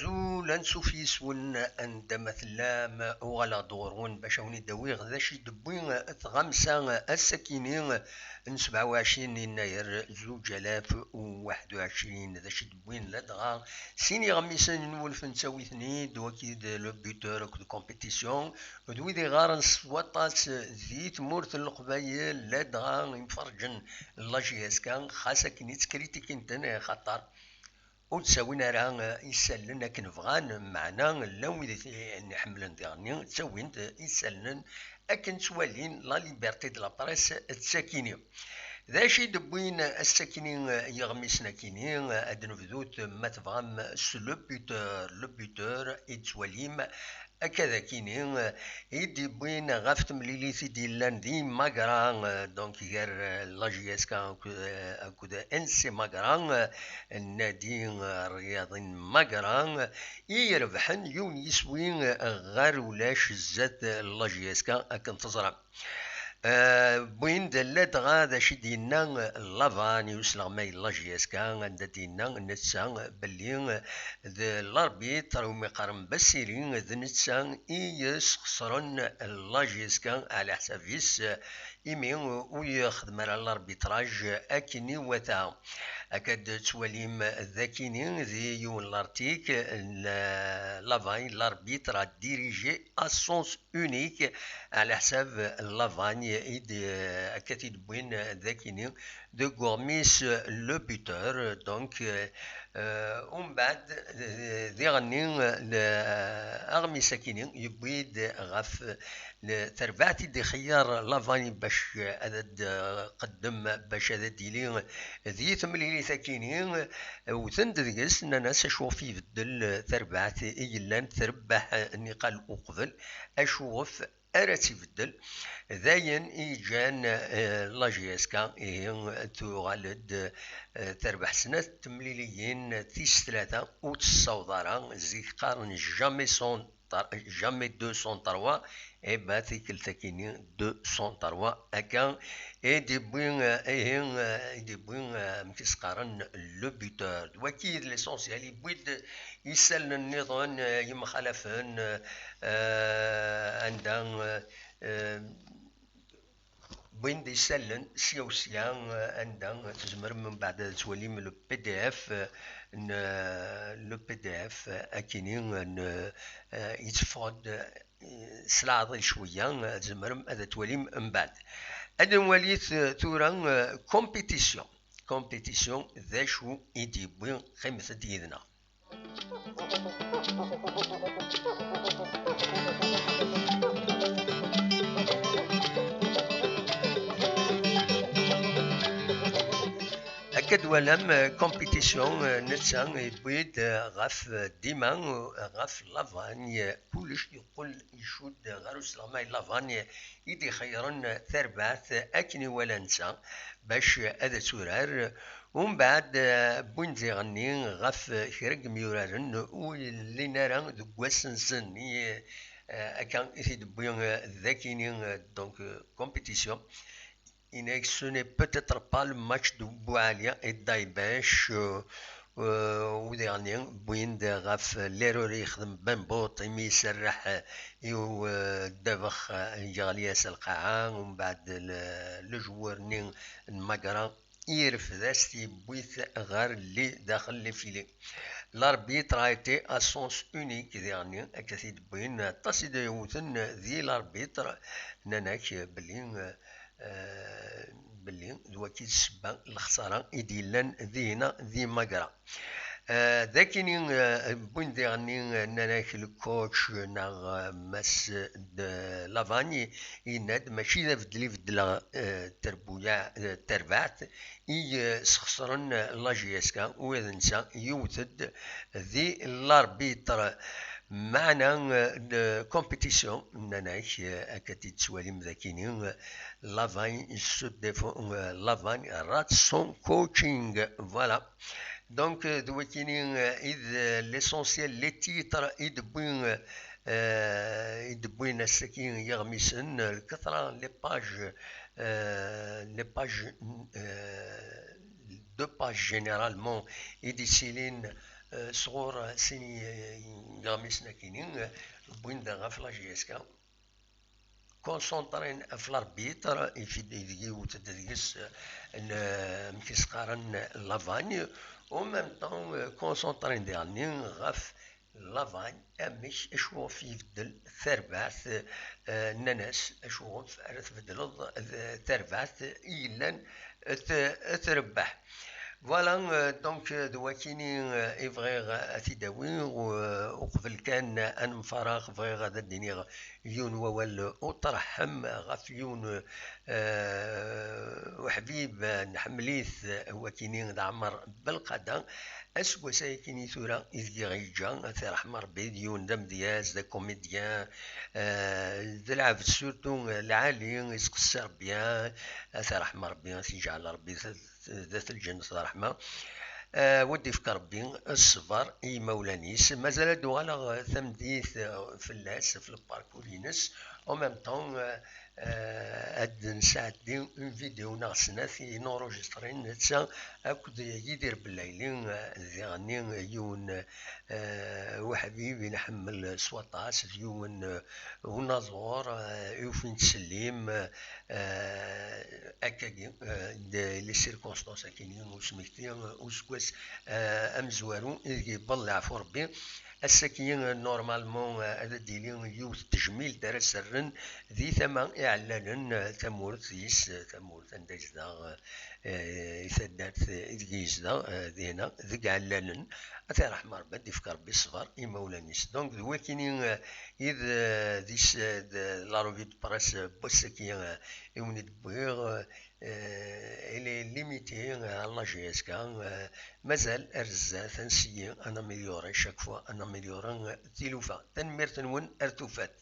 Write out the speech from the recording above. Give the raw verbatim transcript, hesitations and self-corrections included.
Azul, ansuf yis-wen anda ma tellam, uɣaleɣ-d ɣur-wen bac a wen-id-awiɣ d acu i d-tewwi tɣamsa ass-akini n sebɛa u ɛecrin yennayer zuǧ alaf u waḥed u ɛecrin, d acu i d-wwin ladɣa sin iɣmisen n wulef n ttawit-nni d waki d Le Buteur akked Compétition, d wid iɣaren s waṭas di tmurt n Leqbayel, ladɣa imferrǧen n la J S K, xas akken i ttkritikint-ten, xaṭer ur d-ttawin ara, eh, isallen akken bɣan, meɛna llan wid i ten-iḥemmlen diɣenni, ttawin-d isallen akken ttwalin la liberté de la presse d takini. D acu i d-wwin ass-akini, eh, iɣmisen akini? Ad nebdut, ma tebɣam, s Le Buteur. Le Buteur i d-ttwalim akka d akini, eh, i d-iwwin ɣef temlilit i d-yellan di Magra, eh, donc gar, eh, la J S K akked, eh, akked N C Magra, eh, nnadi, eh, rryaḍi n Magra, eh, i irebḥen yiwen yiswi, eh, ɣer ulac zdat, eh, la J S K akken teẓram. Eh, wwin-d ladɣa d acu i d-yenna, eh, Lavan i usleɣmay n la J S K, anda d-yenna netta belli, eh, d l'arbitre umi qqaren Basili, d netta i yesxeṣren la J S K ɛla ḥsab-is, eh, imi ur yexdem ara l'arbitrage akken iwata. Akka d-tettwalim d akini di yiwen l'article, la, Lavan, l'arbitre a dirigé à sens unique, ɛla ḥsab Lavan i d, akka t-id-wwin d akini deg uɣmis Le Buteur. Donc, euh, umbeɛd, euh, diɣenni, euh, le, aɣmis akini yewwi-d ɣef le, terbaɛt i d-ixeyyer Lavan bac ad d-qeddem, bac ad d-yili di temlilit akini. Wten-d deg-s, nnan-as acuɣef ibeddel terbaɛt i yellan trebbeḥ niqal uqbel, acuɣef ara tt-ibeddel. D ayen i yeǧǧan, eh, la J S K, ihi tuɣal-d, eh, terbeḥ snat temliliyin, tis tlata ur tessaweḍ ara. Zik qqaren jamais cent, jamais deux cent trois, eh ben, tikkelt-akini deux cent trois, akka i d-iwwi, eh, ihi, eh, i d-iwwi, eh, amek i s-qqaren, Le Buteur. D waki i d l'essentiel, yewwi-d isallen nniḍen, eh, yemxalafen, eh, anda, eh, eh, wwin-d isallen sya u sya, eh, anda tzemrem mbeɛd ad twalim le P D F, eh, n, eh, le P D F, eh, akini, eh, n, eh, yetteffeɣ-d, eh, s leɛḍil cwiya, eh, tzemrem ad twalim mbeɛd. Ad nwalit, eh, tura, eh, compétition. Compétition, d acu i d-yewwi, qqimet-d yid-neɣ. Akka d-twalam, eh, compétition, eh, netta yewwi-d, eh, ɣef, eh, dima, eh, ɣef Lavan, eh, kullec yeqqel icudd ɣer usleɣmay Lavan i d-ixeyyren tarbaɛt akken iwala netta bac ad turar. Umbeɛd, eh, wwin-d diɣenni ɣef kra n yimyuraren ur llin ara deg wass-nsen. I, eh, akka i t-id-wwi, eh, d akini, eh, donc, eh, compétition. Yenna-ak, ce n'est peut-être pas le match de Boualia et Daïbech, euh, euh, u diɣenni wwin-d ɣef l'erreur i yexdem Ben Bot imi iserreḥ, euh, i u-, euh, ddabex, euh, yeɣli-as lqaɛa, umbeɛd le, le joueur-nni n Magra yerfed-as-t, yewwi-t ɣer li daxel les filets. L'arbitre a été à sens unique diɣenni, akka t-id-wwin, aṭas i d-yewwten di l'arbitre, nnan-ak belli, euh, eh, belli d waki d ssebba n lexsara i d-yellan dihina di Magra. Eh, d akini, eh, wwin diɣenni, eh, nnan-ak le coach neɣ, eh, Mass de Lavagne yenna-d mačči d abeddel i beddleɣ, eh, terbuyaɛ, eh, terbaɛt i, eh, sxesren, eh, la J S K, u d netta yewwet-d di l'arbitre. Meɛna, eh, de compétition, nnan-ak, eh, akka t-id-tettwalim d akini, eh, Lavagne se défend, eh, Lavagne rate son coaching. Voilà. Donc, eh, d wakini, eh, i d, eh, l'essentiel, les titres i d-wwin, eh, i d-wwin ass-agi yiɣmisen, eh, lkatra, les pages, eh, les pages, eh, deux pages généralement i d-yettilin eh, sɣur, eh, sin i, i, iɣmisen akini, eh, wwin-d ɣef la J S K. Concentré ɣef l'arbitre, ifid-, ideg iwet-d deg-s, eh, n, eh, amek i s-qqaren, l'avagne, en même temps, eh, concentré daɣen ɣef l'avagne, amek, acu ɣef ibeddel tarbaɛt, eh, nnan-as, acu ɣef ara tbeddleḍ, eh, tarbaɛt i yellan, eh, t-, eh, trebbeḥ. Voilà, euh, donc, euh, d wakini, euh, i bɣiɣ, euh, ad t-id-awiɣ, u, euh, uqbel kan ad nemfaraq, bɣiɣ ad d-iniɣ yiwen wawal uṭreḥḥem ɣef yiwen, euh, uḥbib, euh, nḥemmel-it, euh, wakini d Ɛmer Belqada. Aseggas-a yakini tura i deg i ɣ-yeǧǧa, ad t-iṛḥem Ṛebbi, d yiwen d amedyaz, d akumidyan, euh, d lɛebd surtout, euh, lɛali, yettqessir bien, ad t-iṛḥem Ṛebbi, ad t-iǧɛel Ṛebbi d at lǧennet d ṛṛeḥma. Ah, wa d-ifk Ṛebbi ṣṣber i yimawlan-is. Mazal ad d-uɣaleɣ, ah, tameddit, ah, fell-as, ɣef lparkur-ines. En même temps, ah, ah, ad d-nesɛeddi une vidéo neɣ snat i n-enregistrin netta akked Yidir Bellayli, ah, diɣenni yiwen, ah, uḥbib i nḥemmel s waṭas, d yiwen, ah, unaẓur, ah, i ufin ttsellim, ah, akkagi, eh, d les circonstances akini n usmekti, eh, useggas, eh, amezwaru ideg yewweḍ leɛfu Rebbi. Ass-agi, eh, normalement, eh, ad d-tili yiwet n tejmilt ara serren di tama iɛellanen, eh, tamurt-is, eh, tamurt anda yezdeɣ, eh, i taddart, eh, ideg yezdeɣ, eh, dinna, deg iɛellanen. Ad t-iṛḥem Ṛebbi, ad d-ifk Ṛebbi ṣṣber i imawlan-is. Donc, d wakini, eh, i d, eh, dis, eh, d la revue de presse, eh, n wass-agi, eh, i wen-id-wwiɣ, eh, elle est limitée, eh, à la J S K, eh, mazal ar zdat, ansi ad naméliorer, chaque fois ad naméliorer, eh, tilufa. Tanemmirt-nwen, ar tufat.